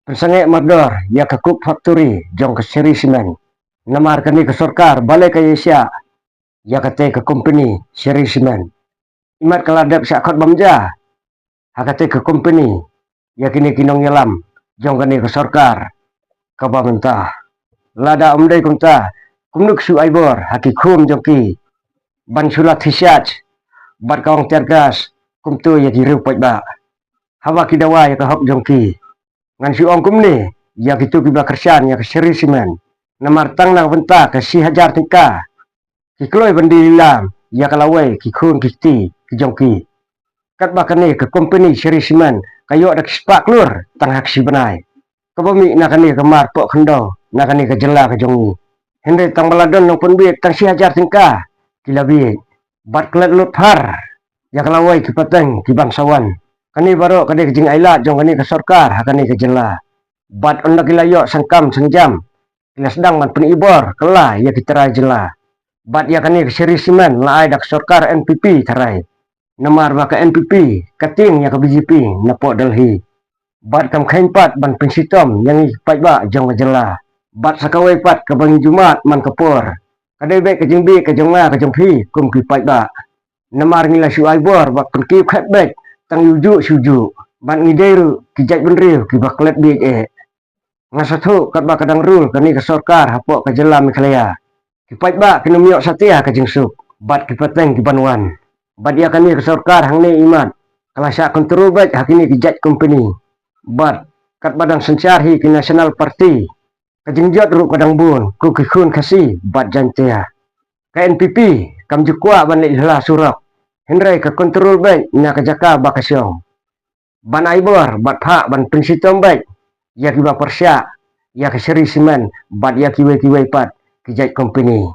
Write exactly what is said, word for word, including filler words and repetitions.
pynsangeh mardor ïa ka coke factory jong ka Shree Cement. Namar kane ka sorkar balei ka ïa shah ïa kata ka company Shree Cement. Imat ka la dep shah khot bam ja ha kata ka company ïa kine ki nongïalam jong kane ka sorkar kaba mynta. Lada ym dei kumta, kumno ki shu ai bor ha ki khun jong ki ban shu la thiah bad ka ong tear gas kumto ïa ki riew paidbah haba ki dawa ïa ka hok jong ki. Ngan shu ong kumne ïa kito kiba kyrshan ïa ka Shree Cement, namar tang na ka bynta ka shi hajar tyngka ki kloi ban die lilam ïa ka lawei ki khun ki kti ki jong ki. Katba kane ka company Shree Cement ka ïoh da ki spah klur tang ha ka shi bnai, kaba mih na kane ka mar poh khyndew na kane ka jylla ka jong ngi. Hynrei tang ba la don nongpynbiej tang shi hajar tyngka ki la biej bad klet lut phar ïa ka lawei ki pateng ki ban sa wan. Kane baroh ka dei ka jingailad jong kane ka sorkar ha kane ka jylla. Bad ynda ki la ïoh sangkam sangjam, ki la sdang ban pyni bor kylla ïa ki trai jylla. Bad ïa kane ka Shree Cement la ai da ka sorkar N P P tharai, namar ba ka N P P ka tieng ïa ka B J P na poh Delhi. Bad kam kheiñ pat ban pynshitom ïa ngi ki paidbah jong ka jylla. Bad sa kawei pat kaba ngi ju mad man ka por, ka dei beit ka jingbiej ka jong nga ka jong phi kum ki paidbah. Namar ngi la shu ai bor bad pynkiew khet beit tang ïa u juh sha u juh. Bad ngi dei ruh ki jait bynriew kiba klet biej eh. Nga sngewthuh katba ka dang rule kane ka sorkar hapoh ka jylla Meghalaya, ki paidbah kin ym ïoh satia ka jingsuk bad ki pateng ki ban wan. Bad ïa kane ka sorkar hangne imat ka la shah control beit ha kine ki jait company. Bad katba dang synshar hi ki National Party, ka jingjot ruh ka dang bun, ko ki khun Khasi bad Jaiñtia. Ka N P P kam ju kwah ban leit hla surok, hynrei ka control beit na ka jaka ba ka shong ban ai bor bad phah ban pynshitom beit ïa kiba pyrshah ïa ka Shree Cement bad ïa kiwei kiwei pat ki jait company.